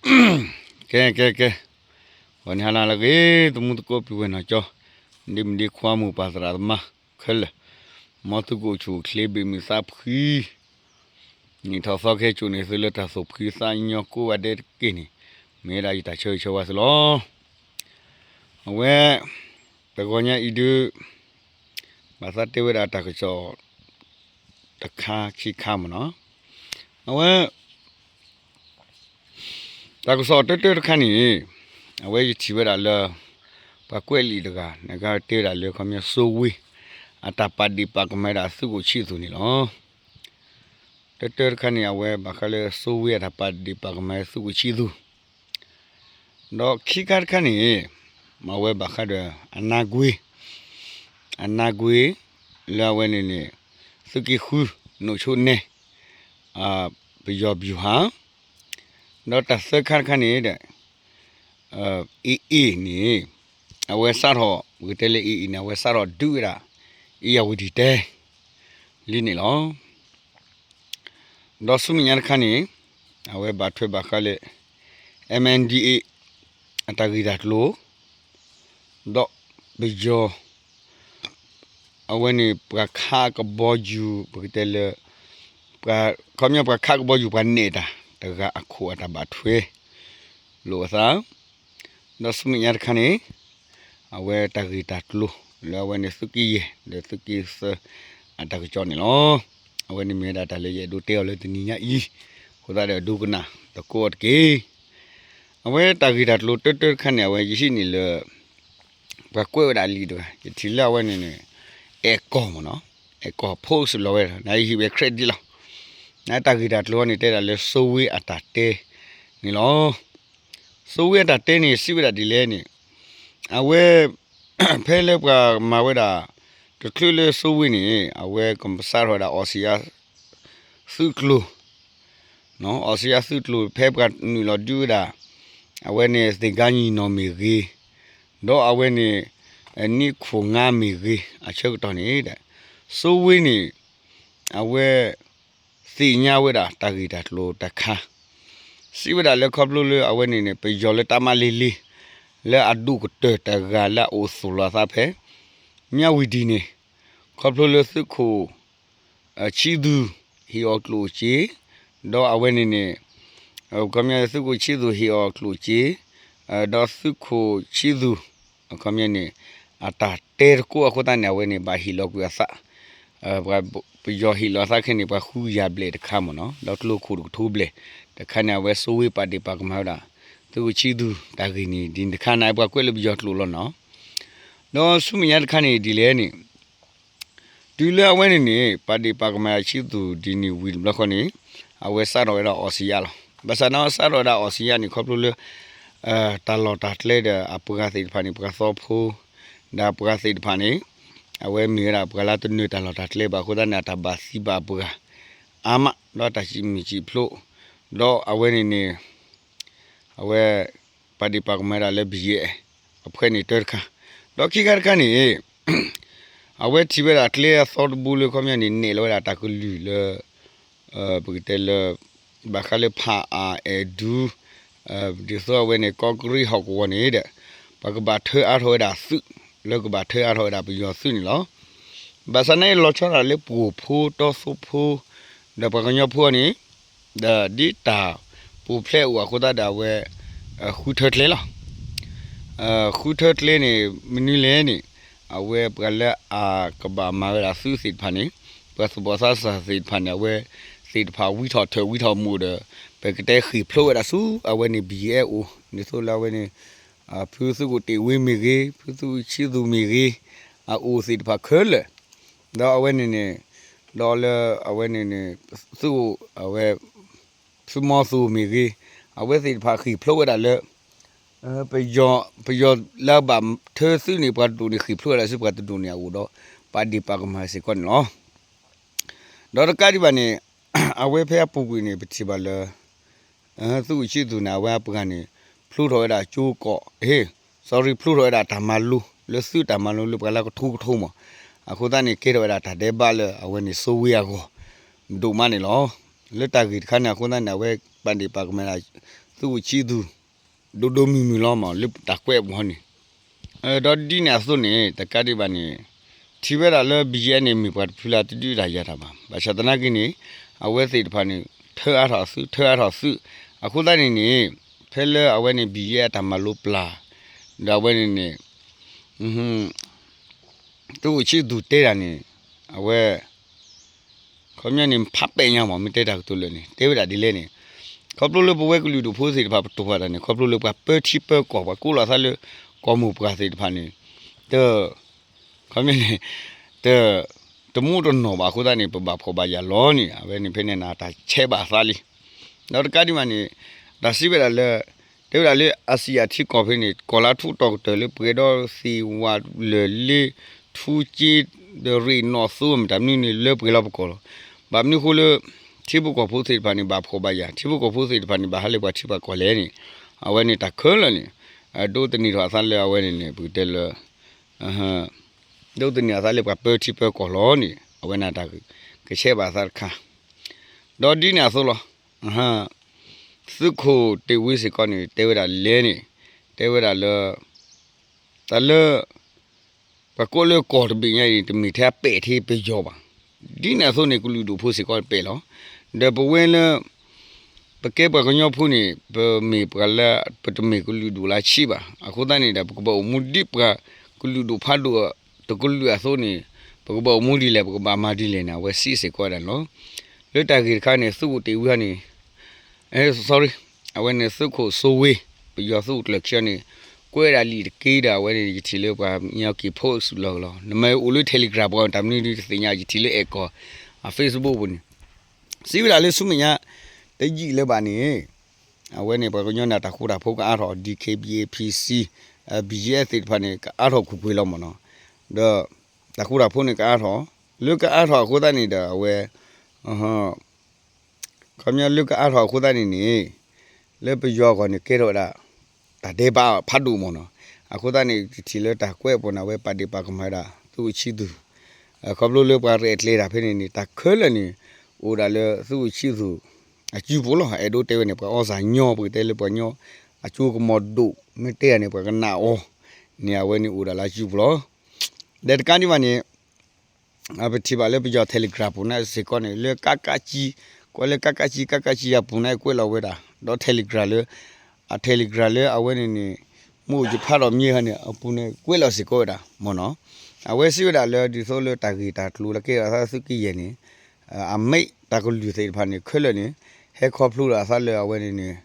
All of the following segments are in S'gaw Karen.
ကဲ ကဲ ကဲ, ဂီၤနံၤဟါနၤလၢအဂ့ၤ သမူသကိးပုၢ်ဝဲၢ်နီၢ်ကၠီ, ဒ့မုၣ်ဒ့ခွါ မိၢ်ပၢ်သရၣ်သမါခဲလၢာ်, မ်သုကအိၣ်ဆူၣ်အိၣ်ချ့ ဘ့ၣ်မုာ်သးဖှံ နံၣ်ထီၣ်သီကဟဲစိာ်န့ၢ်သုလၢတၢ်သူၣ်ဖှံသးညီကိးဂၤဒဲးတက့ၢ်န့ၣ်, မ့ၢ်ဝဲဒၣ်ယတၢ်ဆၢဂ့ၤဆၢဝါသုလီၤ. အဝဲ တဂီၤညါအံၤဒုး ဘၣ်သးတဲဝဲဒၣ်တၢ်ကစီၣ်တခါခံခါမ့ၢ်နီၤ, အဝဲ တၢ်ကစီၣ်တၢတၢတခါန့ၣ် အဝဲယထံၣ်ဝဲဒၣ်လၢ ပှၤကွဲးလံာ်တဂၤ နကတဲဝဲဒၣ်လၢခီပညီ စိဝ့ အတၢ်ပာ်ဒ့ၣ်ပာ်ကမၣ်ဝဲဒၣ်သုးခိၣ်ဆံးသူၣ်န့ၣ်လီၤ. တၢတၢတခါန့ၣ် အဝဲဘၣ်ဃးလၢစိဝ့အတၢ်ပာ်ဒ့ၣ်ပာ်ကမၣ်သုးခိၣ်ဆံးသူၣ်, ဒီးခံခါတခါန့ၣ် အဝဲဘၣ်ဃးဒီး အနါကွ့ အနါကွ့ လၢအဝဲန့ၣ်န့ၣ် သုးက့ဃု နိၣ်ဆိနဲ ပယီၤဘျူၤဟၣ်, ဒီးတၢ်သၢခါတခါန့ၣ်ဒီး AA န့ၣ် အဝဲစးထီၣ် ပကတဲလၢ AA န့ၣ် အဝဲစးထီၣ်ဒုးဝဲဒၣ် အ့ၣ်ယၣ်ဝတံၣ်တဲ လံန့ၣ်လီၤ. ဒီးဆူမဲာ်ညါတခါန့ၣ် အဝဲဘၣ်ထွဲဘၣ်ဃးလၢ MNDAA အတၢ်ဂ့ၢ်တၢ်ကျိၤ ဒီးပယီၤ အဝဲန့ၣ် ပှၤခးကဘီယူၤ ပကတဲလၢ ခီပညီပှၤခးကဘီယူၤ ပှၤနဲၣ်တၢ် တဂၤအခိၣ်အတၢ်ဘၣ်ထွဲ လိာ်အသး, ဒီးဆူမဲာ်ညါတခါန့ၣ် အဝဲတၢ်ဂ့ၢ်တၢ်ကျိၤ လၢအဝဲန့ၣ်သုးက့ယဲၢ် ဒီးသုးက့သၢ အတၢ်ကစီၣ်န့ၣ်လီၤ. အဝဲန့ၣ်မ့ၢ်ဝဲဒၣ်တၢ်လၢယအဲၣ်ဒိးတဲအီၤလၢတနံၤညါအံၤ, အဃိသတးဒီးဒိကနၣ်သကိးအီၤတက့ၢ်. အဝဲတၢ်ဂ့ၢ်တၢ်ကျိၤတၢတၢတခါန့ၣ် အဝဲယဟံးန့ၢ်လၢ ပှၤကွဲးဝဲဒၣ်လံာ်တဂၤ ယထံၣ်လၢအဝဲန့ၣ်န့ၣ် အဲၣ်ကီၢ်မ့ၢ်နီၤ, အဲၣ်ကီၢ် post လီၤဝဲဒီး နဟံးဝဲ credit လီၤ. နတၢ်ဂ့ၢ်တၢ်ကျိၤန့ၣ် တဲဒၣ်လၢစိဝ့အတၢ်တဲ န့ၣ်လီၤ. စိဝ့အတၢ်တဲန့ၣ် စံးဝဲဒၣ်ဒ်လဲၣ်န့ၣ် အဝဲ ဖဲလၢပှၤမၤဝဲဒၣ် တချုးလၢစိဝ့န့ၣ် အဝဲကစးထီၣ်ဝဲဒၣ်အီစံယါ သုးကျိၤ အီစံယါသုးကျိၤ ဖဲပှၤနုာ်လီၤဒုးဝဲဒၣ် အဝဲန့ၣ်သ့ၣ်ကါညီနီၢ်မ့ၢ်ဂ့ၤ, ဒီးအဝဲန့ၣ် နံၣ်ခိၣ်ငါမ့ၢ်ဂ့ၤ အဆၢကတီၢ်န့ၣ်ဒီး စိဝ့န့ၣ် အဝဲ သ့ၣ်ညါဝဲဒၣ်တၢ်ဂ့ၢ်တၢ်ကျိၤတခါ စံးဝဲဒၣ်လၢခီဖျိလၢအဝဲန့ၣ်န့ၣ် ပယီၤလၢတၢ်မၤလ့ၤလ့ၤ လၢအဒိၣ်ကတၢၢ်တဂၤလၢအအိၣ်သူၣ်လီၤအသးဖဲ မၠၣ်ဝံၤဒံးန့ၣ် ခီဖျိလၢသုးခိၣ် ဆံးသူၣ် ဟ့ၣ်အီၤကျိၣ်စ့, ဒီးအဝဲန့ၣ်န့ၣ် ခီပညီသုးခိၣ်ဆံးသူၣ်ဟ့ၣ်အီၤကျိၣ်စ့, ဒီးသုးခိၣ်ဆံးသူၣ် အခီပညီန့ၣ် အတၢ်တဲတကိးအဃိသတးန့ၣ် အဝဲန့ၣ် ဘၣ်ဟ့ၣ်လီၤကွံာ်အသး, ပယီၤဟ့ၣ်လီၤအသးခဲန့ၣ် ပှၤဃုကယၤဘျဲၣ်တခါမ့ၢ်နီၤ, ဒီးကျိခိၣ်တကထိဘျဲၣ်တခါန့ၣ် အဝဲစိဝ့ပာ်ဒ့ၣ်ပာ်ကမၣ်ဝဲဒၣ် သုးခိၣ်ဆံးသူၣ်တၢ်ဂ့ၢ်န့ၣ် ဒ်န့ၣ်တခါန့ၣ် ပှၤကွဲးလၢပယီၤကျိာ်လီၤနီၤ. ဒီးဆူမဲာ်ညါတခါန့ၣ်ဒ်လဲၣ်န့ၣ် တုၤလၢအဝဲန့ၣ်န့ၣ် ပာ်ဒ့ၣ်ပာ်ကမၣ်ဆံးသူၣ်ဒ်န့ၣ်ဝံၤတဘျီဃီန့ၣ် အဝဲစးထီၣ်ဝဲဒၣ်အီစံယါလီၤ. ဘၣ်ဆၣ်န့ၣ်စးထီၣ်ဝဲဒၣ်အီစံယါန့ၣ် ခီဖျိလၢ တၢ်လီၢ်တၢ်ကျဲဒီးအပှၤသ့ၣ်တဖၣ်န့ၣ် ပှၤသီဖိ ဒီးအပှၤသ့ၣ်တဖၣ်န့ၣ် အဝဲမ့ၢ်ဝဲဒၣ်ပှၤလၢတနၢၤတၢ်လီၢ်တၢ်ကျဲဘၣ်အဃိသတးန့ၣ် အတၢ်ဘၣ်သံဘၣ်ပှၢ်အါမး ဒီးတၢ်စံးမံၤစံးဖျိ ဒီးအဝဲန့ၣ်န့ၣ် အဝဲ ပာ်ဒ့ၣ်ပာ်ကမၣ်ဝဲဒၣ်လၢ ဘယဲၣ် အဖှဲးန့ၣ်တၢတခါ, ဒီးခံခါတခါန့ၣ် အဝဲထံၣ်ဝဲဒၣ်ကျဲအသီတဘိလၢခီပညီန့ၣ် နဲၣ်လီၤဝဲဒၣ်တၢ်ကလုၢ်လၢ ပကတဲလၢ ဘၣ်ဃးလၢဖးအါအဲၣ်ဒူ ဒ်သိးအဝဲန့ၣ် ကီးကရံးဟီၣ်ကဝီၤန့ၣ်ဒီး ပှၤကဘၣ်ထၢအါထီၣ်ဝဲဒၣ်သုး လၢကဘၣ်ထၢအါထီၣ်ဝဲဒၣ်ပယီၤသုးန့ၣ်လီၤ. ဘၣ်ဆၣ်န့ၣ်လီၤဆီဒၣ်လၢပှိၢ်ဖိတီသိဖိ ဒီးပှၤကညီဖိန့ၣ် ဒီးဒ်တၢ်ပူၤဖျဲးအိၣ်အဃိသတးဒီးအဝဲ ဃုထၢကျဲလီၤ. ဃုထၢကျဲန့ၣ် မနုၤလဲၣ်န့ၣ် အဝဲပှၤလၢအကဘၣ်မၤဝဲဒၣ်သုးသ့ၣ်တဖၣ်န့ၣ် ပှၤသူၣ်ဘီၣ်သးစၢ်သ့ၣ်တဖၣ်န့ၣ် အဝဲသ့ၣ်တဖၣ်ဝံထီၣ်ထၢၣ်ဝံထီၣ်မိၢ်ဒီး ပကတဲဃ့ၢ်ဖျိးဝဲဒၣ်ဆူ အဝဲန့ၣ် ဘယဲၣ် အိၣ် ဒ်သိးလၢအဝဲန့ၣ် ဖုသုးခိၣ်တ့ၢ်ဝ့မ့ၢ်ဂ့ၤ ဖုသုးဆံးသူၣ်မ့ၢ်ဂ့ၤ အအိၣ်သ့ၣ်တဖၣ်ခဲလၢာ် ဒီးအဝဲန့ၣ်န့ၣ် ဒီးလၢအဝဲန့ၣ်န့ၣ် သုးအိၣ်အဝဲ ဖုမီသိၣ်မ့ၢ်ဂ့ၤ အဝဲသ့ၣ်တဖၣ်ဃ့ၢ်ဖျိးဝဲဒၣ်လၢ ပယီၤ ပယီၤလၢအဘၣ်ထၢသုးန့ၣ် ပှၤတဒူၣ်န့ၣ် ဃ့ၢ်ဖျိးဝဲဒၣ်ဆူပှၤတဒူၣ်န့ၣ်အအိၣ်ဒီး ပာ်ဒ့ၣ်ပာ်ကမၣ်စ့ၢ်ကီးန့ၣ်လီၤ. ဒီးတကးဒံးဘၣ်န့ၣ် အဝဲဖဲအပူၤကွံာ်န့ၣ် ပထံၣ်ဘၣ်လၢ သုးခိၣ်ဆံးသူၣ်န့ၣ် အဝဲအပှၤန့ၣ် ဖျိထီၣ်ဝဲဒၣ်ကၠိကီး ဟ့ၣ် sorry ဖျိထီၣ်ဝဲဒၣ်တၢ်မၤလိ လၢသုးတၢ်မၤလိလၢပှၤလၢကထိကထိမး အဃိသတးန့ၣ် ကဲထီၣ်ဝဲဒၣ်တၢ်ဒဲးဘးလၢအဝဲန့ၣ် စိဝ့အဂီၢ် ဒိၣ်မးန့ၣ်လီၤ. လၢတၢ်ဂ့ၢ်တခါန့ၣ် အဃိသတးန့ၣ် အဝဲပာ်ဒ့ၣ်ပာ်ကမၣ်ဒၣ် သုးခိၣ်ဆံသူး ဒိၣ်ဒိၣ်မုၢ်မုၢ်လီၤမး လၢတၢ်ကွဲးအပူၤန့ၣ်, ဒီးဒ်န့ၣ်အသိးန့ၣ် တကးဒံးဘၣ်န့ၣ် ထံၣ်ဝဲဒၣ်လၢ ဘံယဲၢ်န့ၣ် မ့ၢ်ပှၤတဖုလၢတဒုးတၢ်ယၤတၢ်ဘၣ်. ဘၣ်ဆၣ်သနာ်က့န့ၣ် အဝဲသ့ၣ်တဖၣ်န့ၣ် ထၢအါထီၣ်သု ထၢအါထီၣ်သု, အဃိသတးန့ၣ်န့ၣ် ဖဲလၢအဝဲန့ၣ် ဘံယဲၢ်အတၢ်မၤလိပျၢ် ဒီးအဝဲန့ၣ်န့ၣ် သုးခိၣ်ဆံသူးတဲတၢ်န့ၣ် အဝဲ ခီပညီန့ၣ် ဖးပဲာ်ညါမး မ့ၢ်တဲတၢ်ကတိၤလၢာ်န့ၣ် တဲဝဲဒၣ်ဒ်လဲၣ်န့ၣ်, ခီဖျိလၢပဝဲကလုာ်ဒူၣ်ဖိသ့ၣ်တဖၣ် ပတိၢ်ဖးတၢ်န့ၣ် ခီဖျိလၢပှၤပၢထံပၢကီၢ် ပှၤကိးလီၤသးလၢ ကီၢ်မိၢ်ပှၢ်သ့ၣ်တဖၣ်န့ၣ် တ ခီပညီန့ၣ် တ တမူတနီၢ်ဘၣ်အဃိသတးန့ၣ် ပဘၣ်ဖှီၣ်ဘၣ်ယာ်လီၤန့ၣ် အဝဲန့ၣ်ဖဲန့ၣ်နၤတၢ်ဆဲးဘၣ်အသးလံ. ဒီးတကးဒံးဘၣ်န့ၣ် တၢ်စံးဝဲဒၣ်လၢ တဲဝဲဒၣ်လၢ အစံးယၣ်ထံကီၢ်ဖဲန့ၣ် ကီၢ်လါထူးတီၤကတၢၢ်လၢပှဲၤဒီးသ့ၣ်ဝးလၢာ်လ့ ထူက့ ဒီးရ့ၣ်နီၣ်သိ မတၤမနုၤန့ၣ် လၢပှဲၤလီၤပကီၢ်လီၤ. ဘၣ်မနုၤအဃိလၢ ထံဖိကီၢ်ဖိသ့ၣ်တဖၣ်န့ၣ် ဘၣ်ဖှီၣ်ဘၣ်ယာ် ထံဖိကီၢ်ဖိသ့ၣ်တဖၣ်န့ၣ် ဘၣ်ဟးလၢပှၤထံပှၤကီၢ်လဲၣ်န့ၣ် အဝဲန့ၣ်တၢ်ခဲလၢာ်န့ၣ် ဒိးသန့ၤထီၣ်အသးလၢအဝဲန့ၣ်န့ၣ် ပကတဲလၢ ဒိးသန့ၤအသးလၢပှၤပၢထံပၢကီၢ်လီၤန့ၣ် အဝဲန့ၣ်တၢ်ကဆဲးဘၣ်အသးတခါ ဒီးဒ်န့ၣ်အသိးလီၤ. သုးခိၣ်တ့ၢ်ဝံစ့ၢ်ကီးန့ၣ် တဲဝဲဒၣ်လဲၣ်န့ၣ် တဲဝဲဒၣ်လၢ တၢ်လၢ ပှၤကိးလၢကီၢ်တဘ့ၣ်ညါအံၤ တမ့ၢ်ထဲအပဲာ်ထဲပယီၤဘၣ်. ဒ်န့ၣ်အသိးန့ၣ် ကလုာ်ဒူၣ်ဖိစ့ၢ်ကီးပဲာ်လီၤ. ဒီးပဝဲလၢ ပကဲပှၤကညီဖိန့ၣ် ပမ့ၢ်ပှၤလၢ ပတမ့ၢ်ကလုာ်ဒူၣ်လၢဆံးဘၣ်. အဃိသတးန့ၣ်ဒီး ပကဘၣ်အိၣ်မူဒ်ပှၤကလုာ်ဒူၣ်ဖးဒိၣ်တကလုာ်အသိးန့ၣ် ပကဘၣ်အိၣ်မူဒ်လဲၣ် ပကဘၣ်မၤဒ်လဲၣ်န့ၣ် အဝဲစံးစ့ၢ်ကီးဝဲဒၣ်န့ၣ်လီၤ. လၢတၢ်ဂ့ၢ်တခါန့ၣ် သုးခိၣ်တ့ၢ်ဝံဟီန့ၣ် sorry အဝဲန့ၣ်သုးခိၣ်စိဝ့ ပယီၤသုးခိၣ်ကျၢၢ်ခံန့ၣ် ကွဲးဒၣ်လံာ်တက့ဒီး အဝဲန့ၣ် ယထံၣ်လၢပှၤညီက့ၤ post လီၤကလီၤ နမ့ၢ်အိၣ်လၢ Telegram ပှၤတၢ်မနုၤဒုးတသ့ၣ်ညါ ယထံၣ်လၢအဲၣ်ကီၢ် အ Facebook ပူၤန့ၣ် စံးဝဲဒၣ်လၢဆူမဲာ်ညါ တယံာ်လၢၤဘၣ်န့ၣ် အဝဲန့ၣ် ပှၤကညီန့ၣ် တၢ်ဃူတၢ်ဖိးကအါထီၣ် DKBA PC BGF သ့ၣ်တဖၣ်န့ၣ် ကအါထီၣ်ကွ့ၢ်ကွ့ၢ်လီၤမ့ၢ်နီၤ ဒီး တၢ်ဃူတၢ်ဖိးန့ၣ်ကအါထီၣ် လၢကအါထီၣ်အဃိသတးန့ၣ်ဒီး အဝဲ ခီပညီလၢကအါထီၣ်အဃိသတးန့ၣ်န့ၣ် လၢပယီၤအဂီၢ်န့ၣ်ကဲထီၣ်ဝဲဒၣ် တၢ်ဒဲးဘးဖးဒိၣ်မ့ၢ်နီၤ အဃိသတးန့ၣ် ယထံၣ်လၢတၢ်ကွဲးအပူၤန့ၣ် အဝဲပာ်ဒ့ၣ်ပာ်ကမၣ်ဝဲဒၣ် သုးခိၣ်ဆံသူး ခီဖျိလၢပှၤရဲၣ်ကျဲၤတၢ်ဖဲန့ၣ်န့ၣ် တၢ်ခဲလၢာ်န့ၣ် အိၣ်ဒၣ်လၢသုးခိၣ်ဆံသူး အစုပူၤလီၤ အဲၣ်ဒိးတဲဝဲန့ၣ် ပှၤအီစၣ်ညီ ပကတဲလၢပှၤကညီ အကၠိကမီၤဒိၣ် မ့ၢ်တဲယၤန့ၣ် ပှၤကနၣ်အီၤ န့ၣ် အဝဲန့ၣ်အိၣ်ဒၣ်လၢအစုပူၤလီၤ ဒီးတကးဒံးဘၣ်န့ၣ် ပထံၣ်ဘၣ်လၢပယီၤ Telegram ပူၤန့ၣ်စ့ၢ်ကီးန့ၣ် လၢကကကံ ကွဲးလၢကကကံ ကကကံအပူၤန့ၣ် ကွဲးလီၤဝဲဒၣ် ဒီး Telegram လၢ အ Telegram လၢအဝဲန့ၣ်န့ၣ် မ့ၢ်အိၣ်ယဖးထီၣ်မ့ၢ်ဟါန့ၣ် အပူၤန့ၣ် ကွဲးလီၤစ့ၢ်ကီးဝဲဒၣ် မ့ၢ်နီၤ အဝဲစံးဝဲဒၣ်လၢ ဒ်သိးလၢတၢ်ဂ့ၢ်တၢ်ကျိၤလၢကဲထီၣ်အသးသုးက့ယဲၢ်န့ၣ် အမ့ၢ်တၢ်ကလုၢ်သ့ၣ်တဖၣ်န့ၣ် ခဲလၢာ်န့ၣ် ဟဲခီဖျိလီၤအသးလၢအဝဲန့ၣ်န့ၣ်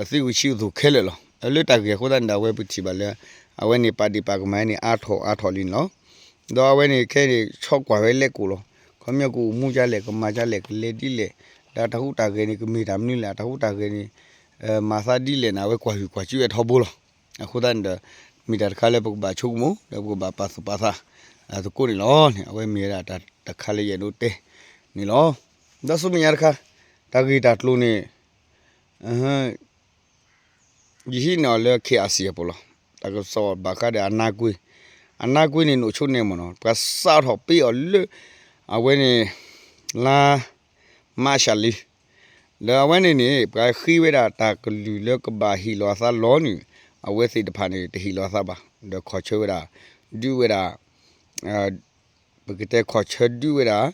သုးခိၣ်ဆံသူးခဲလၢာ်လီၤ. လၢတၢ်ဂ့ၢ်အဃိသတးန့ၣ်ဒီး အဝဲပထံၣ်ဘၣ်လၢ အဝဲန့ၣ်ပာ်ဒ့ၣ်ပာ်ကမၣ်န့ၣ် အါထီၣ်အါထီၣ်လံန့ၣ်လီၤ. ဒီးအဝဲန့ၣ်ခဲအံၤန့ၣ် ဆီကွၢ်ဝဲလဲၤကိးလီၤ. ခီပညီကအိၣ်မူဒ်လဲၣ် ကမၤဒ်လဲၣ် ကလဲၤဒ်လဲၣ်, ဒီးတၢ်ဟူးတၢ်ဂဲၤန့ၣ် ကမ့ၢ်တၢ်မနုၤလဲၣ် တၢ်ဟူးတၢ်ဂဲၤန့ၣ် မၤသးဒ်လဲၣ်န့ၣ် အဝဲကွၢ်ဟုၣ်ကွၢ်စူၣ်ဝဲထီဘိလီၤ. အဃိသတးန့ၣ်ဒီး မ့ၢ်တၢ်တခါလၢပကဘၣ်ဆိကမိၣ် ဒီးပကဘၣ်ပာ်သူၣ်ပာ်သးသကိးန့ၣ်လီၤန့ၣ် အဝဲမ့ၢ်ဝဲဒၣ်တၢ်တခါလၢယအဲၣ်ဒိးတဲန့ၣ်လီၤ. ဒီးဆူမဲာ်ညါတခါ တၢ်ဂ့ၢ်တၢ်ကျိၤန့ၣ် ယဟံးန့ၢ်အီၤလၢ ခ့ၣ်အၣ်စံၣ်အပူၤလီၤ. တၢ်ကစီၣ်ဘၣ်ဃးဒီးအနါကွ့, အနါကွ့န့ၣ် နိၣ်ဆိန့ၣ်မ့ၢ်နီၤ ပှၤစးထီၣ်ပ့အီၤလၢ အဝဲန့ၣ် လါ မၢ်ၡးလံ, ဒီးအဝဲန့ၣ်န့ၣ် ပှၤဃ့ဝဲဒၣ်တၢ်ကလုၢ်လၢကဘၣ်ဟ့ၣ်လီၤအသးလီၤန့ၣ် အဝဲသ့ၣ်တဖၣ်န့ၣ် တဟ့ၣ်လီၤအသးဘၣ်, ဒီးခီၣ်ဆၢဝဲဒၣ် ဒုးဝဲဒၣ် ပကတဲခီၣ်ဆၢဒုးဝဲဒၣ်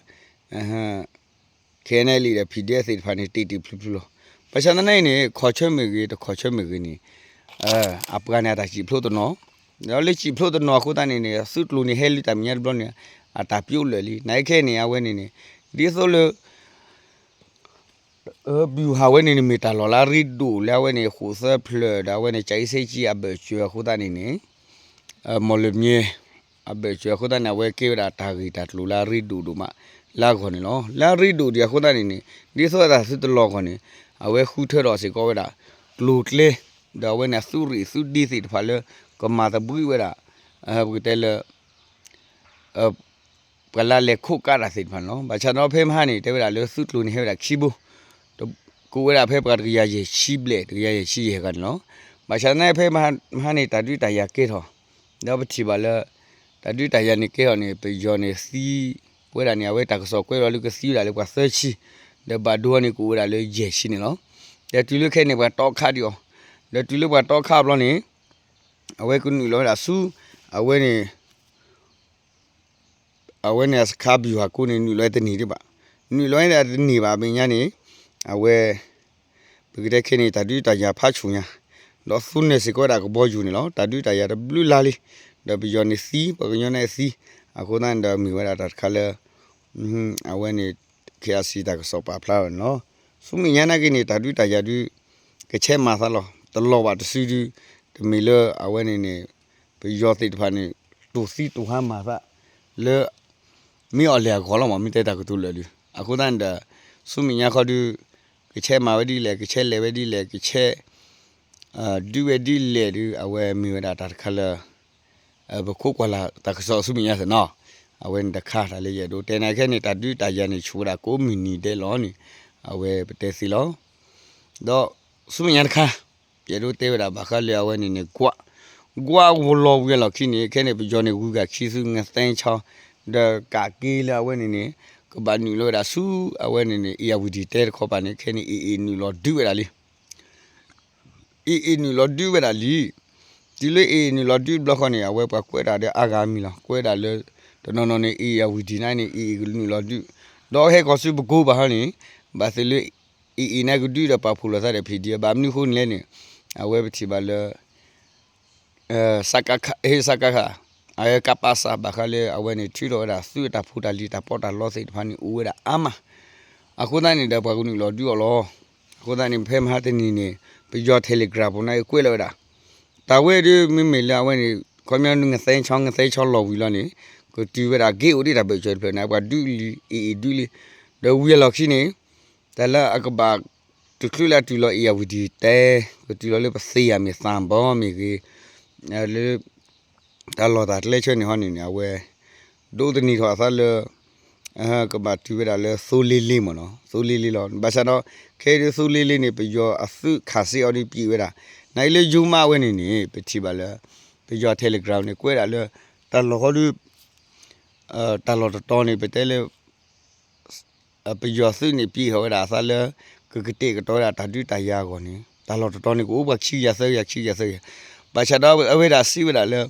ခဲအံၤန့ၣ်လံဒီး PDF သ့ၣ်တဖၣ်န့ၣ် တ့ၢ်တ့ၢ်ဖျုးဖျုးလီၤ. ဘၣ်ဆၣ်သနာ်က့န့ၣ် ခီၣ်ဆၢမ့ၢ်ဂ့ၤ တခီၣ်ဆၢမ့ၢ်ဂ့ၤန့ၣ် အပှၤန့ၣ်အတၢ်စံၣ်ဖျိတနီၤ, ဒီးလၢစံၣ်ဖျိတနီၤအဃိသတးန့ၣ်န့ၣ် သုးကျိၤန့ၣ်ဟဲလၢတၢ်မဲာ်ညါတဘျီန့ၣ် အတၢ်ပျိလၢာ်လံ. နာ်က့ခဲအံၤန့ၣ် အဝဲန့ၣ်န့ၣ် ဒ်သိးလၢ ဗျူဟာ ဝဲန့ၣ်န့ၣ် မ့ၢ်တၢ်လီၢ်လၢအရ့ဒိၣ်လၢအဝဲန့ၣ် ဃိးသၢဖျၢၣ်ဒီး အဝဲန့ၣ် ကၠၤအ့စ့ကၠံ အဘၢၣ်စၢၤအဃိသတးန့ၣ်န့ၣ် မီၢ်လၢၢ်မၠဲ အဘၢၣ်စၢၤအဃိသတးန့ၣ် အဝဲကဲဝဲဒၣ်တၢ်ဂ့ၢ်တၢ်ကျိၤလၢအရ့ဒိၣ်ဒိၣ်မးလၢအဂီၢ်န့ၣ်လီၤ. လၢအရ့ဒိၣ်ဒံးအဃိသတးန့ၣ်န့ၣ် ဒ်သိးအတၢ်သုတလီၤအဂီၢ်န့ၣ် အဝဲဃုထၢထီၣ်စ့ၢ်ကီးဝဲဒၣ် ကျိၤကျဲ ဒီးအဝဲန့ၣ်အသုးရ့ၣ်သုးဒ့သ့ၣ်တဖၣ်လၢ ကမၤသဘှံးဝဲဒၣ် ပကတဲလၢ ပှၤလၢအလဲၤခိးကးတၢ်သ့ၣ်တဖၣ်န့ၣ်လီၤ. ဘၣ်ဆၣ်ဒီးဖဲမဟါန့ၣ် တဲဝဲဒၣ်လၢသုးကျိၤန့ၣ်ဟဲဝဲဒၣ်ခံဘိ, ကိးဝဲဒၣ်ဖဲပှၤတကယၤယဲၢ်ဆံဘျဲၣ် တကယၤယဲၢ်ဆံယဲၢ်ဂၤန့ၣ်လီၤ. ဘၣ်ဆၣ်သနာ်က့ဖဲမဟါန့ၣ် တၢ်ဒုးတၢ်ယၤကဲထီၣ်, ဒီးပထံၣ်ဘၣ်လၢ တၢ်ဒုးတၢ်ယၤန့ၣ်ကဲထီၣ်န့ၣ် ပယီၤန့ၣ်သံဝဲဒၣ်န့ၣ် အဝဲတၢ်ကစီၣ်ကွဲးလီၤလၢကသံဝဲဒၣ်လၢပှၤသၢဆံ, ဒီးဘၣ်ဒိန့ၣ်ကအိၣ်ဝဲဒၣ်လၢယဲၢ်ဆံန့ၣ်လီၤ. ဒီးတုၤလၢခဲအံၤန့ၣ် ပှၤတီခးဒံးအီၤ, ဒီးတုၤလၢပှၤတီခးအဘျီန့ၣ် အဝဲကနုာ်လီၤဝဲဒၣ်ဆူ အဝဲန့ၣ် အဝဲန့ၣ်အစခါဘံၣ်ဟးကိန့ၣ် နုာ်လီၤဝဲတန့ၢ်ဒံးဘၣ်, နုာ်လီၤဝဲဒၣ်တန့ၢ်ဘၣ်အမဲာ်ညါန့ၣ် အဝဲ ပကတဲခဲန့ၣ် တၢ်ဒုးတၢ်ယၤဖးဆူၣ်ညါ, ဒီးသူနၢၤစ့ၢ်ကီးဝဲဒၣ်ကဘီယူၤန့ၣ်လီၤ. တၢ်ဒုးတၢ်ယၤတဘျုးလါလံ, ဒီးပယီၤန့ၣ်သံ ပှၤကညီန့ၣ်သံ, အဃိသတးန့ၣ်ဒီးမ့ၢ်ဝဲဒၣ်တၢ်တခါလၢ အဝဲန့ၣ် ခ့အစံး တၢ်ကစီၣ်ပာ်ဖျါဝဲန့ၣ်လီၤ. ဆူမဲာ်ညါနာ်က့န့ၣ် တၢ်ဒုးတၢ်ယၤဒုး ကဆဲးမၤသးလီၤ. တလီၤဘၣ်တစုဒုး တမ့ၢ်လၢအဝဲန့ၣ်န့ၣ် ပယီၤသ့ၣ်တဖၣ်န့ၣ် တူၢ်သံတူၢ်ဟါမၤသး လၢ မ့ၢ်အီၤလဲၣ်အဂီၢ်လီၤမး မ့ၢ်တဲတၢ်ကတိၤလၢာ်ဒုး အဃိသတးန့ၣ်ဒီး ဆူမဲာ်ညါခီဒုး ကဆဲးမၤဝဲဒ်လဲၣ် ကဆဲးလဲၤဝဲဒ်လဲၣ် ကဆဲး ဒုးဝဲဒ်လဲၣ်ဒုး အဝဲမ့ၢ်ဝဲဒၣ်တၢ်တခါလၢ ပခိးကွၢ်လၢ်တၢ်ကစီၣ်ဆူမဲာ်ညါသ့ၣ်နီၤ, အဝဲန့ၣ်တခါတၢ်လၢယအဲၣ်ဒိးတဲနာ်က့န့ၣ် တၢ်ဒုးတၢ်ယၤန့ၣ် ဆူၣ်ဝဲဒၣ်ကိးမုၢ်နံၤဒဲးလီၤန့ၣ် အဝဲပတဲသ့လီၤ. ဒီးဆူမဲာ်ညါတခါ ယအဲၣ်ဒိးတဲဝဲဒၣ်ဘၣ်ဃးလၢအဝဲန့ၣ်န့ၣ် ကွး ကွးဝီၤလီၤဝံၤအလီၢ်ခံန့ၣ် ခဲန့ၣ် ပယီၤန့ၣ် ဂုၤဂၤခံဆူ ငသဲဆီ ဒီးကးက့ၤလၢအဝဲန့ၣ်န့ၣ် ကဘၣ်နုာ်လီၤဝဲဒၣ်ဆူ အဝဲန့ၣ်န့ၣ် အ့ၣ်ယၣ်ဝံၤဒံၣ်တဲတခီပၤန့ၣ် ခဲန့ၣ် အ့ၣ်အ့ၣ်နုာ်လီၤဒုးဝဲဒၣ်လံ အ့ၣ်အ့ၣ်နုာ်လီၤဒုးဝဲဒၣ်လံ. တုၤလၢအ့ၣ်အ့ၣ် နုာ်လီၤဒုးတဘျီဃီန့ၣ် အဝဲပှၤကွဲးဒၣ်ဒီးအါဂၤမံၤလီၤ. ကွဲးဒၣ်လၢ တနီၤနီၤန့ၣ် အ့ၣ်အ့ၣ်အဝံၤဒံၣ်န့ၣ် အ့ၣ်အ့ၣ်ကနုာ်လီၤဒုး, ဒီးဟဲကီၢ်ဆူပကိးဘၣ်ဟီန့ၣ် ဘၣ်သ့ၣ်လၢ အ့ၣ်အ့ၣ်န့ၣ် ကဒုးဒီးပာ်ဖှိၣ်လိာ်သးဒီး ဖံးဒံး ဘၣ်မနုၤအဃိန့ၣ်လဲၣ်န့ၣ် အဝဲပထံၣ်ဘၣ်လၢ စကခ ဟ့ စကခ အကပစ ဘၣ်ဃးလၢအဝဲန့ၣ် ထုးထီၣ်ဝဲဒၣ်သုးတၢ်ဖိတၢ်လံၤ တၢ်ပီးတၢ်လီသ့ၣ်တဖၣ်န့ၣ် အိၣ်ဝဲဒၣ်အါမး, အဃိသတးန့ၣ်ဒီး ပှၤကနုာ်လီၤဒုးအီၤလီၤ. အဃိသတးန့ၣ် ဖဲမဟါတနံၤန့ၣ် ပယီၤ Telegram ပူၤန့ၣ် ကွဲးလီၤဝဲဒၣ် တၢ်ဝဲဒုးမ့မ့ၢ်လၢအဝဲန့ၣ် ခီပညီ ငသဲဆီ ငသဲဆီလီၤဝံၤလီၤန့ၣ် ကတုၤဝဲဒၣ် က့အိၣ်ဒံးတၢ်ဘၢၣ်စၢၤတဖျၢၣ်န့ၣ် ပှၤဒုးလံ အ့ၣ်အ့ၣ်ဒုးလံ, ဒီးဝံၤအလီၢ်ခံန့ၣ် တၢ်လၢအကဘၣ် တချုးလၢအတုၤလီၤ အ့ၣ်ယၣ်ဝံၤဒံၣ်တဲ ကတုၤလီၤလၢပသ့ၣ်ယၤမ့ၢ်သးဘီမ့ၢ်ဂ့ၤ လၢ တၢ်လီၢ်တၢ်ကျဲဆၢန့ၣ်ဟီန့ၣ်န့ၣ် အဝဲ ဒိးသန့ၤထီၣ်အသးလၢ ကဘၣ်တုၤဝဲဒၣ်လၢသိလ့လ့မ့ၢ်နီၤ, သိလ့လ့လီၤ. ဘၣ်ဆၣ်ဒီး ခဲအံၤဒုးသိလ့လ့န့ၣ် ပယီၤအသုးခးစ့အီၤဒုးပံးဝဲဒၣ်, နာ်က့လၢယိမးဝဲန့ၣ်န့ၣ် ပထံၣ်ဘၣ်လၢ ပယီၤ Telegram န့ၣ် ကွဲးဒၣ်လၢ တၢ်လီၢ်ဃီဒုး တၢ်လီၢ်တတီၤန့ၣ် ပတဲလၢ ပယီၤသုးန့ၣ် ပံးထီၣ်ဝဲဒၣ်အသးလၢ ကကတဲာ်ကတီၤဝဲဒၣ်တၢ်ဒုးတၢ်ယၤအဂီၢ်န့ၣ် တၢ်လီၢ်တတီၤန့ၣ် ကအိၣ်ပှၤခံကယၤသၢကယၤ ခံကယၤသၢကယၤ, ဘၣ်ဆၣ်ဒီးအဝဲဒၣ်စံးဝဲဒၣ်လၢ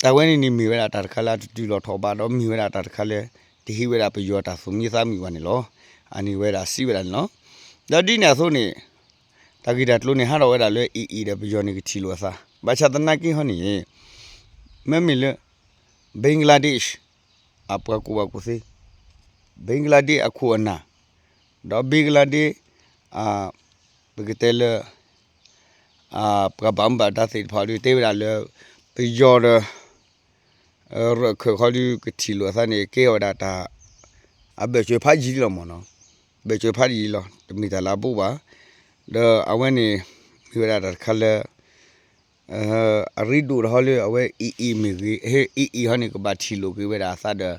တၢ်ဝဲန့ၣ်န့ၣ်မ့ၢ်ဝဲဒၣ်တၢ်တခါလၢအတတုၤလီၤထီၣ်ဘး ဒီးမ့ၢ်ဝဲဒၣ်တၢ်တခါလၢ တဟ့ၣ်ဝဲဒၣ်ပယီၤတၢ်သူၣ်မံသးမုာ်ဘၣ်န့ၣ်လီၤ. အန့ၣ်ဝဲဒၣ်စံးဝဲဒၣ်န့ၣ်လီၤ. ဒီးဒ်န့ၣ်အသိးန့ၣ် တၢ်ဂ့ၢ်တၢ်ကျိၤန့ၣ် ဟးထီၣ်ဝဲဒၣ်လၢ အ့ၣ်အ့ၣ်ဒီးပယီၤန့ၣ်ကထံၣ်လိာ်အသး, ဘၣ်ဆၣ်သနာ်က့ဟီန့ၣ် မ့မ့ၢ်လၢ Bangladesh အပှၤကူၣ်ဘၣ်ကူၣ်သ့, Bangladesh အခိၣ်အနၢ်, ဒီး Bangladesh ပကတဲလၢ ပှၤဘၣ်မူဘၣ်ဒါသ့ၣ်တဖၣ်ဒုးတဲဝဲဒၣ်လၢ ပယီၤဒီး ရၢၢ်ခၢၣ်ခီဒုးကထံၣ်လိာ်အသးန့ၣ် ကဲထီၣ်ဝဲဒၣ်တၢ် အဘၢၣ်စၢၤဖးယံာ်လီၤမ့ၢ်နီၤ, ဘၢၣ်စၢၤဖးယံာ်လီၤ တမ့ၢ်တၢ်လၢအဘိးဘၣ်, ဒီးအဝဲန့ၣ် မ့ၢ်ဝဲဒၣ်တၢ်တခါလၢ အရ့ဒိၣ်တဟီလၢအဝဲ အ့ၣ်အ့ၣ်မ့ၢ်ဂ့ၤ, အ့ၣ်အ့ၣ်ဟီန့ၣ် ကဘၣ်ထံၣ်လိာ်က့ၤဝဲဒၣ်အသးဒီး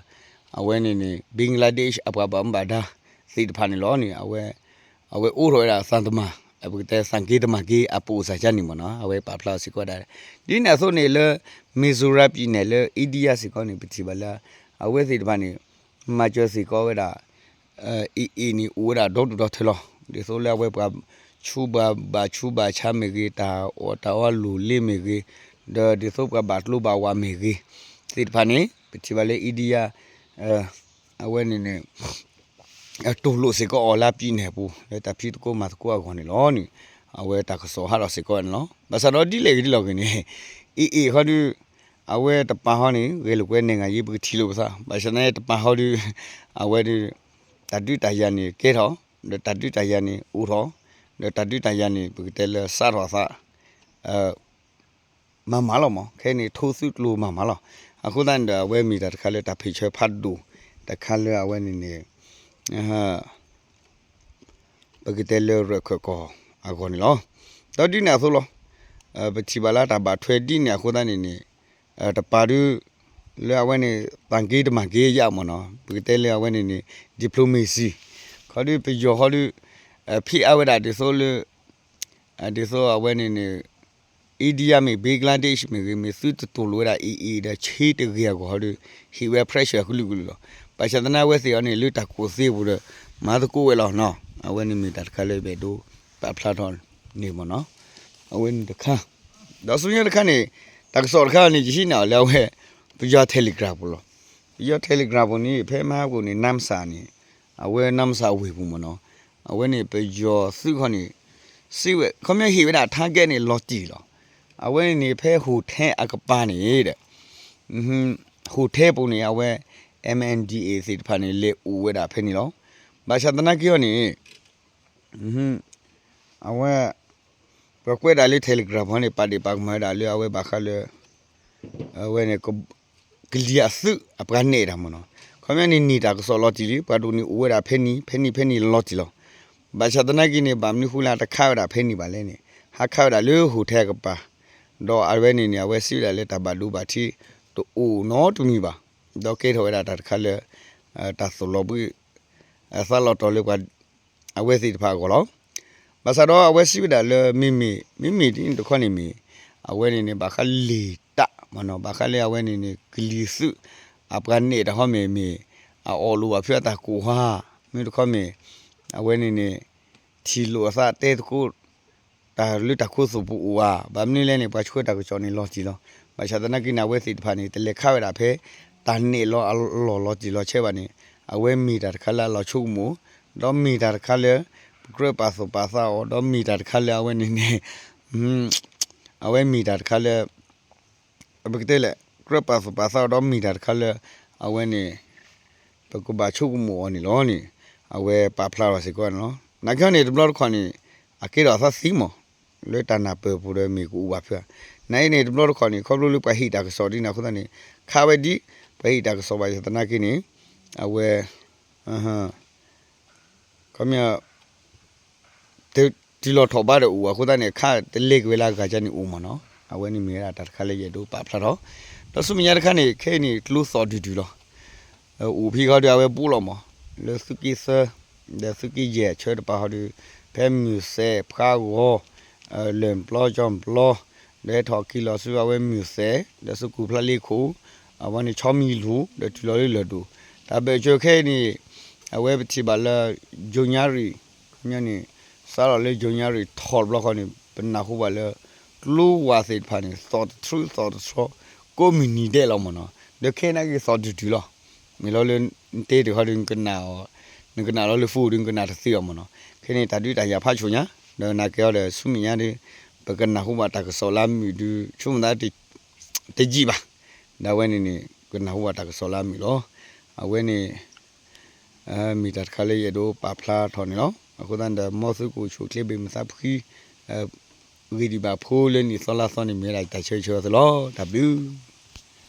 အဝဲန့ၣ်န့ၣ် Bangladesh အပှၤဘၣ်မူဘၣ်ဒါသ့ၣ်တဖၣ်န့ၣ်လီၤန့ၣ် အဝဲ အဝဲအိးထီၣ်ဝဲဒၣ်သံတမန် ပကတဲသံတမန်က့ အပအိၣ်စၢ်ကါန့ၣ်မ့ၢ်နီၤ အဝဲပာ်ဖျါစ့ၢ်ကီးဝဲဒၣ်, ဒ်န့ၣ်အသိးန့ၣ်လၢ မံၤစူရၤပံၤနဲၣ်လၢ India စ့ၢ်ကီးန့ၣ် ပထံၣ်ဘၣ်လၢ အဝဲသ့ၣ်တဖၣ်န့ၣ် မၤစၢၤစ့ၢ်ကီးဝဲဒၣ် အ့ၣ်အ့ၣ်န့ၣ် အိၣ်ဝဲဒၣ်ဒီဒူၣ်ဒီထၢလီၤ. ဒ်သိးလၢအဝဲပှၤဆူးပှၤဘၣ်ဆူးဘၣ်ဆါမ့ၢ်ဂ့ၤ, တၢ်အီၣ်တၢ်အီလိၣ်လ့မ့ၢ်ဂ့ၤ, ဒီးဒ်သိးပှၤဘၣ်ကျိဘၣ်ဝးမ့ၢ်ဂ့ၤ သ့ၣ်တဖၣ်န့ၣ် ပထံၣ်ဘၣ်လၢ India အဝဲန့ၣ်န့ၣ် တူၢ်လိာ်စ့ၢ်ကီးအီၤလၢပံၤနဲၣ်ပူၤ လၢတၢ်ဖံးသကိးမၤသကိးအဂီၢ်န့ၣ်လီၤန့ၣ် အဝဲတၢ်ကစီၣ်ဟးထီၣ်စ့ၢ်ကီးန့ၣ်လီၤ. ဘၣ်ဆၣ်ဒီးဒ်လဲၣ်ဂ့ၤဒ်လဲၣ်ဂ့ၤန့ၣ် အ့ၣ်အ့ၣ်ဃီဒုး အဝဲတပၤဃီန့ၣ် ဂဲၤလိာ်ကွဲ နိုင်ငံရေး ပကထံၣ်လိာ်ပသး, ဘၣ်ဆၣ်သနာ်က့တပၤဃီဒုး အဝဲဒုး တၢ်ဒုးတၢ်ယၤန့ၣ်ကဲထီၣ်, ဒီးတၢ်ဒုးတၢ်ယၤန့ၣ်အိၣ်ထီၣ်, ဒီးတၢ်ဒုးတၢ်ယၤန့ၣ် ပကတဲလၢစးထီၣ်အသး မၤမၤလီၤမး, ခဲအံၤန့ၣ် ထိသုးကျိၤမၤမၤလီၤ. အဃိသတးန့ၣ်ဒီး အဝဲမ့ၢ်တၢ်တခါလၢတၢ်ဖံးဆၢဖးဒိၣ် တခါလၢအဝဲန့ၣ်န့ၣ် ပကတဲလၢရၢၢ်ခၢၣ်ကီၢ်အဂီၢ်န့ၣ်လီၤ. ဒီးဒ်န့ၣ်အသိးလီၤ. ပထံၣ်ဘၣ်လၢတၢ်ဘၣ်ထွဲဒ်န့ၣ်အဃိသတးန့ၣ်န့ၣ် တပၤဒုး လၢအဝဲန့ၣ် သံတမန်က့ယါမ့ၢ်နီၤ, ပကတဲလၢအဝဲန့ၣ်န့ၣ် diplomacy ခီဒုး ပယီၤခီဒုး ဖံးအါဝဲဒၣ်ဒ်သိးလၢ ဒ်သိးအဝဲန့ၣ်န့ၣ် India မ့ၢ် Bangladesh မ့ၢ်ဂ့ၤ မ့ၢ်သုတတူၢ်လိာ်ဝဲဒၣ် အ့ၣ်အ့ၣ် ဒီးဆ့တဂ့ၤအဂီၢ်ဒီး ဟ့ၣ်ဝဲ pressure ကလုာ်ကလုာ်လီၤ. ဘၣ်ဆၣ်သနာ်က့အဝဲသ့ၣ်အံၤန့ၣ် လၢတၢ်ကူၣ်သ့အပူၤဒီး မၤသကိးဝဲလီၤနီၤ. အဝဲန့ၣ်မ့ၢ်တၢ်တခါလၢယအဲၣ်ဒိး ပာ်ဖျါထီၣ်န့ၣ်မ့ၢ်နီၤ, အဝဲန့ၣ်တခါ, ဒီးဆူညါတခါန့ၣ် တၢ်ကစီၣ်တခါန့ၣ် ယဟံးန့ၢ်အီၤလၢအဝဲ ပယီၤ Telegram ပူၤလီၤ. ပယီၤ Telegram ပူၤန့ၣ် ဖဲမဟါပူၤန့ၣ် နါမဆးန့ၣ်, အဝဲနါမဆးဝ့ၢ်ပူၤမ့ၢ်နီၤ, အဝဲန့ၣ်ပယီၤသုးခီန့ၣ် စံးဝဲ ခီပညီဟ့ၣ်ဝဲဒၣ် target န့ၣ်လီၤတံၢ်လီၤ. အဝဲန့ၣ်န့ၣ် ဖဲ hotel အကပၤန့ၣ်ဒီး hotel ပူၤန့ၣ် အဝဲ M N D A သ့ၣ်တဖၣ်န့ၣ် လဲၤအိၣ်ဝဲဒၣ်ဖဲန့ၣ်လီၤ. ဘၣ်ဆၣ်သနာ်က့အီၤန့ၣ် အဝဲ ပှၤကွဲးဒၣ်လၢ Telegram ဟီန့ၣ် ပာ်ဒ့ၣ်ပာ်ကမၣ်ဝဲဒၣ်လၢအဝဲဘၣ်ဃးလၢ အဝဲန့ၣ် ကလံၤအသုးအပှၤနဲၣ်တၢ်မ့ၢ်နီၤ, ခီပညီန့ၣ်န့ၢ်တၢ်ကစီၣ်လီၤတံၢ်လံ, ပှၤဒိၣ်န့ၣ်အိၣ်ဝဲဒၣ်ဖဲန့ၣ် ဖဲန့ၣ် ဖဲန့ၣ်လီၤတံၢ်လီၤ. ဘၣ်ဆၣ်သနာ်က့န့ၣ် ဘၣ်မနုၤဃိလၢတခးဝဲဒၣ်ဖဲန့ၣ်ဘၣ်လဲၣ်န့ၣ် ဟးခးဝဲဒၣ်လၢ hotel အကပၤ, ဒီးအဝဲန့ၣ်န့ၣ် အဝဲစံးဝဲဒၣ်လၢတၢ်ဘၣ်ဒိဘၣ်ထံး တအိၣ်နီတမံၤဘၣ်, ဒီးကဲထီၣ်ဝဲဒၣ်တၢ်တခါလၢ တၢ်သိၣ်လီၤဘှံး သးလီၤတီၤလၢပှၤ အဝဲသ့ၣ်တဖၣ်အဂီၢ်လီၤ. ဘၣ်ဆၣ်ဒီးအဝဲစံးဝဲဒၣ်လၢ မ့မ့ၢ် မ့မ့ၢ်ဒ်န့ၣ်တခီန့ၣ်မ့ၢ် အဝဲန့ၣ်န့ၣ် ဘၣ်ဃးလံာ်တၢ်မ့ၢ်နီၤ, ဘၣ်ဃးလၢအဝဲန့ၣ်န့ၣ် ကလံၤသုး အပှၤနဲၣ်တၢ်ဟီမ့ၢ်မ့ၢ် အအီၣ်လိာ်ဘၣ်ဖုးအတၢ်ကိၢ်ဟါ, မ့ၢ်တခီမ့ၢ် အဝဲန့ၣ်န့ၣ် ထံၣ်လိာ်အသးတဲသကိး တၢ်လၢတၢ်ခိသူၣ်ပူၤအိၣ်ဧါ, ဘၣ်မနုၤလဲၣ်န့ၣ် ပှၤဆှၢတၢ်ကစီၣ်န့ၣ်လီၤတံၢ်လီၤ. ဘၣ်ဆၣ်သနာ်က့န့ၣ် အဝဲသ့ၣ်တဖၣ်န့ၣ် တလဲၤခးဝဲဒၣ်ဖဲ တၢ်နဲၣ်လီၤအလီၢ်လီၤတံၢ်လီၤဆဲးဘၣ်န့ၣ် အဝဲမ့ၢ်တၢ်တခါလၢအလီၤဆိကမိၣ်, ဒီးမ့ၢ်တၢ်တခါလၢ ပကြၢးပာ်သူၣ်ပာ်သးအီၤ, ဒီးမ့ၢ်တၢ်တခါလၢအဝဲန့ၣ်န့ၣ် အဝဲမ့ၢ်တၢ်တခါလၢ ပကတဲလဲၣ် ကြၢးပာ်သူၣ်ပာ်သးအီၤ ဒီးမ့ၢ်တၢ်တခါလၢ အဝဲန့ၣ် ပကဘၣ်ဆိကမိၣ်အီၤန့ၣ်လီၤန့ၣ် အဝဲပာ်ဖျါထီၣ်စ့ၢ်ကီးန့ၣ်လီၤ. နာ်က့န့ၣ် တဘျီတခီၣ်န့ၣ် အကဲထီၣ်အသးသံမး လၢတၢ်နၢ်ပၢၢ်ပူၤဒီးမ့ၢ်ကအိၣ်ဘၣ်ဖုးဧါ. နာ်က့န့ၣ် တဘျီတခီၣ်န့ၣ် ခီဖျိလၢပှၤဟ့ၣ်တၢ်ကစီၣ်ဒ်န့ၣ်အဃိသတးန့ၣ် ခးဝဲဒ် ပှၤဟ့ၣ်တၢ်ကစီၣ်ဘၣ်ဆၣ်သနာ်က့န့ၣ် အဝဲ ခီပညီ တတုၤလီၤထီၣ်ဘးဒီးအိၣ်အဃိသတးန့ၣ် ခးတလဲက့ၤဝဲလၢအဂၤန့ၣ်အိၣ်မးနီၤ. အဝဲန့ၣ်မ့ၢ်ဝဲဒၣ်တၢ်တခါလၢယအဲၣ်ဒိးပာ်ဖျါထီၣ်, ဒီးဆူမဲာ်ညါတခါန့ၣ် ခဲအံၤန့ၣ် ကျိသီၣ်ဒုၣ်ဒုၣ်လီၤ. အိၣ်ဖဲဃီဒီးအဝဲဘူးလီၤမး လၢသုးက့သၢ ဒီးသုးက့ယဲၢ်ဆၢတပၤဃီဒီး ဖဲမုၢ်သဲးဖးဂီၤ လၢၢ်ပျီကၠီပျီ ဒီးဟဲထီၣ်က့ၤလီၤဆူအဝဲမုၢ်သဲး ဒီးသုးကူၣ်ဖျါလ့ခိၣ် အဝဲန့ၣ်ဆီမံၤလူၤ ဒီးတုၤလီၤလၢလၢၢ်ဒိၣ် တၢ်ဘၢၣ်စၢၤခဲအံၤန့ၣ် အဝဲပထံၣ်ဘၣ်လၢ ယိၤညါရံၣ် ခီပညီန့ၣ် စးထီၣ်လၢယိၤညါရံၣ်ထီၣ်တဘျီဃီန့ၣ် ပနၢ်ဟူဘၣ်လၢ ကျိဝၤသ့ၣ်တဖၣ်န့ၣ် သီၣ်တထြူးသီၣ်တထြီ ကိးမုၢ်နံၤဒဲးလီၤမးနီၤ. ဒီးခဲအံၤနာ်က့သီၣ်ဒုၣ်ဒုၣ်လီၤ. မ့ၢ်လီၤလၢ နတဲတခီဒီး နကနၣ်အီၤ နကနၣ်လီၤလၢ phone ဒီး နကနၣ်တသ့အီၤမးနီၤ. ခဲအံၤန့ၣ် တၢ်ဒုးတၢ်ယၤဖးဆူၣ်ညါ ဒီးနာ်က့အီၤဒီး ဆူမဲာ်ညါဒီး ပကနၢ်ဟူဘၣ်တၢ်ကစီၣ်လၢအမုာ်ဒီး ဆိကမိၣ်သး တယံာ်ဘၣ်. ဒီးအဝဲန့ၣ်န့ၣ် ကနၢ်ဟူဘၣ်တၢ်ကစီၣ်လၢအမုာ်လီၤ. အဝဲန့ၣ် မ့ၢ်တၢ်တခါလၢယအဲၣ်ဒိးပာ်ဖျါထီၣ်န့ၣ်လီၤ. အဃိသတးဒီး မ်သုကအိၣ်ဆူၣ်အိၣ်ချ့ဘၣ်မုာ်သးဖှံ ဂ့ၤဒံးဘၣ်ဖိလၢနံၣ်သီလါသီန့ၣ် မ့ၢ်ဝဲဒၣ်ယတၢ်ဆၢဂ့ၤဆၢဝါသုလီၤ. တၢ်ဘျုး